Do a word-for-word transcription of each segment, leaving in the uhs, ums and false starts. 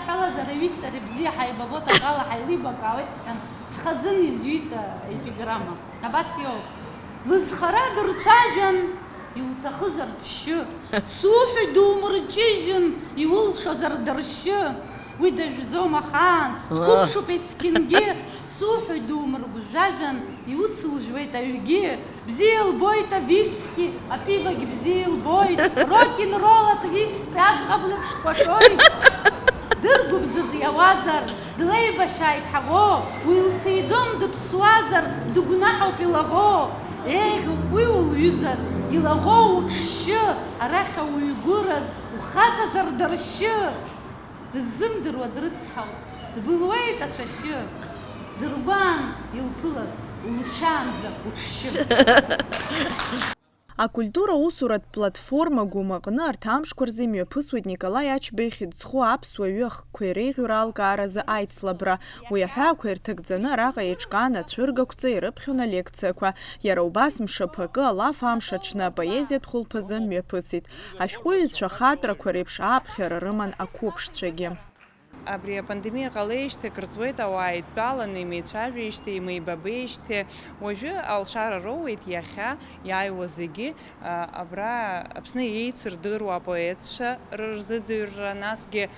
Ҳәалазар, аҩызцәа бзиа ҳаибабоит, акала ҳаилибакаауеит сҳәан, схазын изҩит аепиграмма. Абас иоуп. Лызхара дырцәажәан, иуҭахызар дшьы. Суҳәоит, думырҷыжьын, иулшозар дыршьы. Уи дажәӡом ахаан, дқәыԥшуп есқьынгьы. Суҳәоит, думыргәжәажәан, иуцужәуеит аҩгьы. Бзиа илбоит ависки, апивагь бзиа илбоит, рок-н-ролл атвисти аӡӷаб леиԥш дкәашоит. Дыргәыбзыӷ иауазар, длеибашьааит ҳаӷоу, уи лҭиӡом дыԥсуазар, дыгәнаҳауп илаӷоу. Еиӷьуп уи улҩызаз, илаӷоу уҽшьы, арахь ауаҩ гәыраз, ухаҵазар дыршьы. Дыззымдыруа дрыцҳауп, дбылуеит ацәашьы, дыргәаан илԥылаз, улшьаанӡа уҽшьы. Акультура усуратә платформа Гәым аҟны арҭ амшқәа рзы имҩаԥысуеит Николаи Ачба ихьӡ зху аԥсуа ҩы ахкқәа иреиӷьу раалкааразы аицлабра. Уи аҳәаақәа ирҭагӡаны араҟа еиҿкаан ацәыргақәҵа ирыԥхьон алекциақәа. Иара убас мшаԥы акы алаф амш аҽны апоезиатә хәылԥазы мҩаԥысит. Ашәҟәыҩҩцәа ахаатәрақәа реиԥш ааԥхьара рыман ақәыԥшцәагьы. Абри апандемиа ҟалеижьҭеи акыр ҵуеит, ауаа еидтәаланы имеицәажәеижьҭеи, имеибабеижьҭеи. Уажәы алшара роуеит иахьа иааиуа зегьы, а, абра Аԥсны еицырдыруа апоетцәа рырзыӡырҩра, насгьы,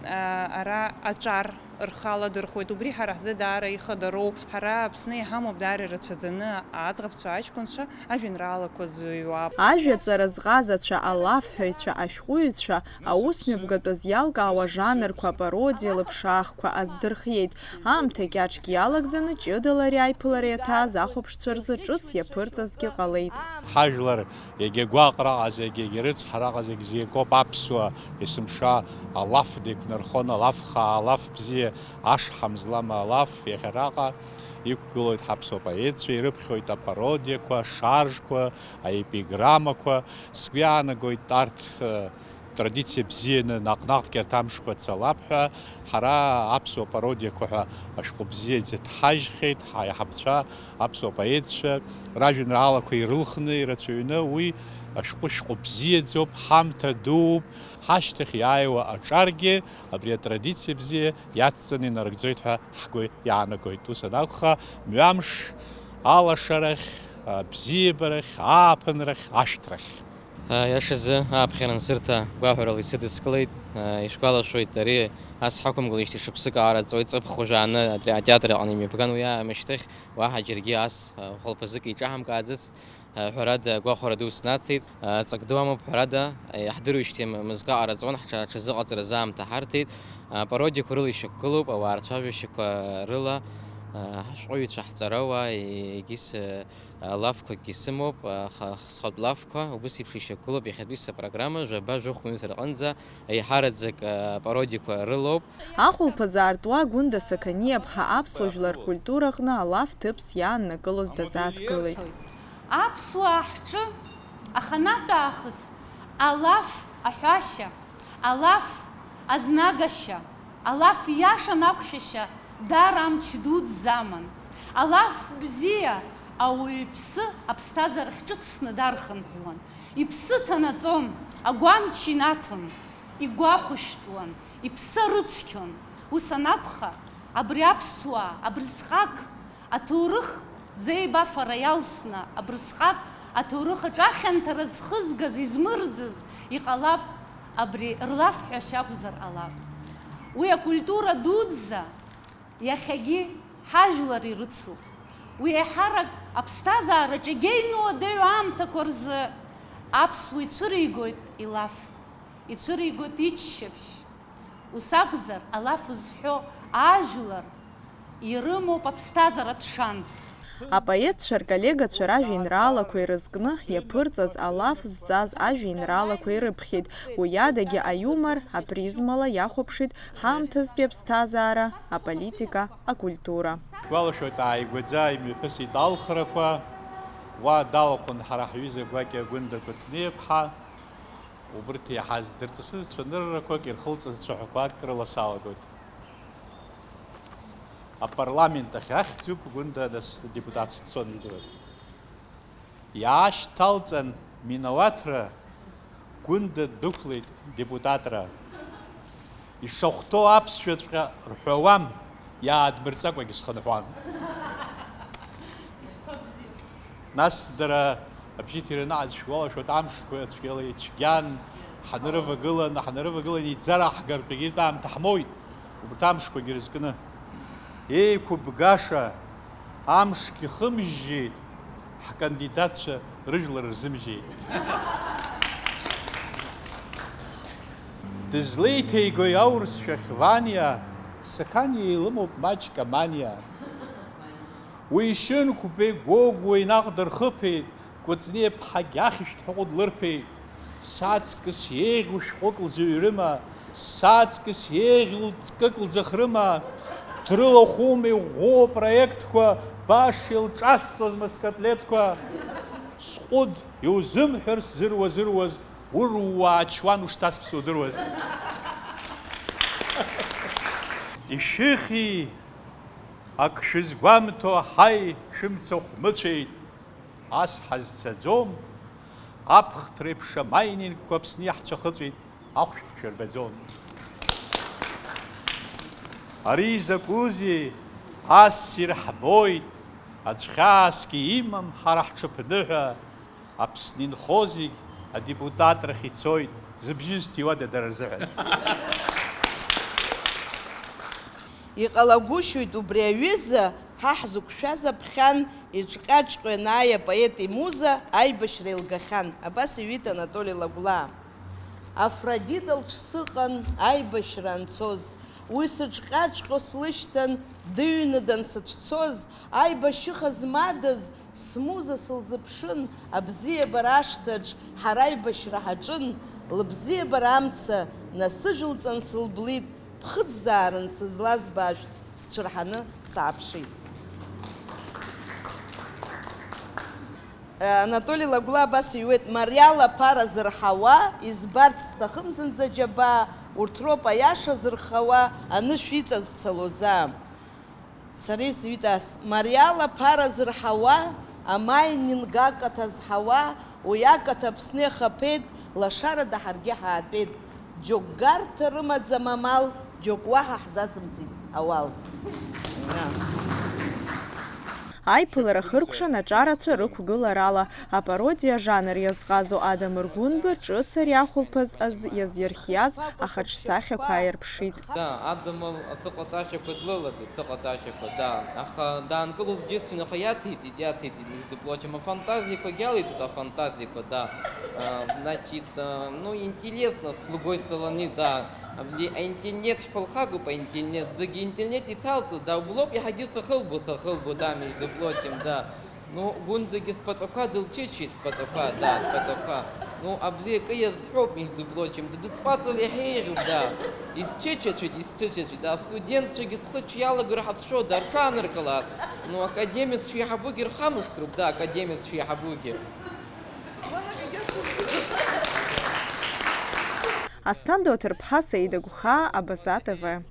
а, ара аҿар рхы аладырхәуеит. Убри ҳара ҳзы даара ихадароу, ҳара Аԥсны иҳамоуп даара ирацәаӡаны аӡӷабцәа, аҷкәынцәа ажәеинраалақәа зыҩуа. Ажәаҵара зҟазацәа, алафҳәаҩцәа, ашәҟәыҩҩцәа аусмҩаԥгатәаз иалкаауа жанрқәа, апародиа, лыԥшаахқәа аздырхиеит. Аамҭа кьаҿк иалагӡаны ҷыдала ари аиԥылара иаҭааз ахәаԥшцәа рзы ҿыц иаԥырҵазгьы ҟалеит. Ҳажәлар Егьа гәаҟра аҟаз, егьа, егьа рыцҳара аҟаз, егьа зиакоуп аԥсуа есымша алаф деиқәнархон, алаф хаа, алаф бзиа, ашҳам злама алаф иахьараҟа иқәгылоит ҳаԥсуа поетцәа, ирыԥхьоит апародиақәа, ашаржқәа, аепиграммақәа. Сгәы иаанагоит, арҭ, э, традициа бзианы наҟ-наҟгьы арҭ амшқәа цалап ҳәа, ҳара аԥсуа пародиақәа ҳәа ашәҟәы бзиаӡа ҭҳажьхьеит, ҳаиҳабацәа, аԥсуа поетцәа ражәеинраалақәа ирылхны ирацәаҩны, уи ашәҟәы шәҟәы бзиаӡоуп, ҳамҭа дууп, ҳашьҭахь иааиуа аҿаргьы абри атрадициа бзиа иацҵаны инарыгӡоит ҳәа ҳгәы иаанагоит. Ус анакәха, мҩамш алашарахь, абзиабарахь, ааԥынрахь, ашәҭрахь. Аиашазы, ааԥхьара ансырҭа гәаҳәарала исыдыскылеит. Ишәгәалашәоит, ари ас ҳақәымгылеижьҭеи шықәсык аараҵоит, ҵыԥх уажәааны атре-, атеатр аҟны имҩаԥган, уи аамышьҭахь уаҳа џьаргьы ас, хәылԥазык еиҿаҳамкааӡацт, ҳәарада, агәахәара ду снаҭеит. Ҵак ду амоуп, ҳәарада, иаҳдыруеижьҭеи м-, мызкы аҟараҵон, ҳҽа-, ҳҽазыҟаҵараз аамҭа ҳарҭеит. Апародиақәа рыла ишьақәгылоуп, ауаа рцәажәашьақәа рыла, ҳашәҟәыҩҩцәа, ҳҵарауаа, егьыс, лафқәакгьы сымоуп, ха-, хсхатә лафқәа, убыс еиԥш ишьақәгылоуп иахьатәи сапрограмма, жәаба-жәохә минуҭ рҟынӡа, еиҳараӡак, апародиақәа рылоуп. Ахәылԥазы аартуа Гәында Сақаниаԥҳа аԥсуа жәлар ркультураҟны алаф ҭыԥс иааннакылоз дазааҭгылеит. Аԥсуаа ҳҿы аханатә аахыс алаф аҳәашьа, алаф азнагашьа, алаф иашан ақәшәашьа даара амч дуӡӡа аман. Алаф бзиа ауаҩы иԥсы аԥсҭазаарахь ҿыцны дархынҳәуан. Иԥсы ҭанаҵон, агәамч инаҭон, игәахәышәтәуан, иԥсы арыцқьон. Ус анакәха, абри аԥсуаа, абырсҟак аҭоурых ӡеибафара иалсны, абырсҟак аҭоурых аҿы ахьанҭара зхызгаз, измырӡыз, иҟалап, абри рлафҳәашьа акәзар ҟалап. Уи акультура дуӡӡа иахьагьы ҳажәлар ирыцуп. Уи еиҳарак аԥсҭазаараҿ егьа инуадаҩу аамҭақәа рзы аԥсуа ицәыригоит илаф, ицәыригоит иччаԥшь. Ус акәзар, алаф зҳәо ажәлар ирымоуп аԥсҭазааратә шанс. Апоетцәа рколлегацәа ражәеинраалақәа ирызкны иаԥырҵаз алаф зҵаз ажәеинраалақәа ирыԥхьеит. Уи адагьы аиумор апризмала иахәаԥшит ҳаамҭазтәи аԥсҭазаара, аполитика, акультура. Шәгәалашәоит, ааигәаӡа имҩаԥысит алхрақәа, уа далахәын ҳара ҳҩыза гәакьа Гәында Кәыҵниаԥҳа. Убырҭ иаҳаз дырҵысыз цәаныррақәак, ирхылҵыз цәаҳәақәак рыла салагоит. Апарламент ахь ахьӡуп Гәында нас депутатс дцон, ижәдыруеит. Иаашьҭалҵан Минауаҭра, Гәында ддәықәлеит депутатра. Ишахәҭоу аԥсшәаҵәҟьа рҳәауам, иаадмырҵакәагьы схынҳәуам. Нас дара абжьы ҭираны ҳазшәгәалашәоит, амшқәа цәгьала ицәгьан, ҳанрывагылан, ҳанрывагылан иӡара ҳгартәгьы аамҭа ҳмоуит, убарҭ амшқәагьы рызкны. Еиқәыбгаша амшгьы хымжьжьеит, ҳкандидатцәа рыжәлар рзымжьеит. Дызлеиҭеигои аурысшәахь Ваниа, Сақаниа илымоуп маҷк аманиа. Уи Шьынқәбеи Гогәуеи наҟ дырхыԥеит, Кәыҵниа ԥҳагь ахьышәҭ ҳәа ҟәыд лырԥеит. Саҵкыс еиӷьу шәҟәык лзыҩрыма, саҵкыс еиӷьу ҵкык лӡахрыма, дрылахәума иӷәӷәоу апроектқәа, баша илҿасҵозма скотлеҭқәа? Сҟәыд, иузымҳәар сзыруазыруаз, урууаа ачуан ушҭасԥсо удыруаз. Ишәыхьи, ак шәызгәамҭо, ҳаи, шәымца хәмыцәеит. Ас ҳазцаӡом, аԥхҭреиԥш амаининкқәа Аԥсны иаҳцәахыҵәеит, ахәшәқәа шәырбаӡом. Ари закәызеи? Ас ирҳбоит, аӡә хьаасгьы имам ҳара ҳҽыԥныҳәа, Аԥсны инхо зегь адепутатрахь ицоит, зыбжьы зҭиуада дара рзыҳәан? Иҟалагәышьоит убри аҩыза, ҳа ҳзықәшәаз аԥхьан, иҿҟьа-ҿҟьо ианааи апоет имуза, аибашьра еилгахьан, абас иҩит Анатоли Лагәлаа. Афродита лҿы сыҟан аибашьра анцоз, уи сыҿҟьа-ҿҟьо слышьҭан, дыҩны дансыцәцоз, аибашьыха змадаз, смуза сылзыԥшын, абзиабара ашҭаҿ ҳара аибашьра ҳаҿын, лыбзиабара амца насыжәылҵан сылблит, ԥхыӡзаарын сызлаз башәҭ, сцәырҳаны сааԥшит. Анатоли Лагәлаа абас иҩуеит, мариала аԥара зырҳауа, избарц сҭахым зынӡа џьабаа, урҭ роуп аиаша зырхауа, анышә иҵазцалоз аа. Сара исҩит ас, мариала аԥара зырҳауа, амаининг акаҭа зҳауа, уи акаҭа Аԥсны иахаԥеит, лашарада ҳаргьы ҳаатәеит. Џьоук гарҭа рымаӡам амал, џьоук уаҳа ҳзацымҵит ауал. Аиԥылара хыркәшан аҿарацәа рықәгыларала, апародиа ажанр иазҟазо Адамыр Гәынба ҿыц ари ахәылԥаз азы иазирхиаз ахаҿсахьақәа ааирԥшит. Да, Адамыр аҭыҟаҵашьақәа длылагеит, аҭыҟаҵашьақәа, да. Аха даанкылоз џьысшьан, аха иаҭеиҵеит, иаҭеиҵеит, между прочим, афантазиақәагь алеиҵеит, афантазиақәа, да. А, значит, а, ну, интересно, с другой стороны, да. Абри аинтернет ҳԥырхагоуп, аинтернет. Зегьы интернет иҭалҵо, да, уброуп иаҳагьы сахылбо, сахылбо, да, между прочим, да. Ну, Гәындагьы спатәақәа дылчычеит, спатәақәа, да, спатәақәа. Ну, абри акы иазҳәоуп, между прочим, дыдысҟәаҵыр иаҳа еиӷьуп, да. Исчычачоит, исчычачоит, да, астудентцәагьы схы иалагар ҳацәшәо, да, рҽааныркылар. Ну, академиацәа иаҳабугьы рхамышҭроуп, да, академиацәа иаҳабугьы. Асҭанда Оҭырԥҳа, Саида Гәхаа, Абаза Т В.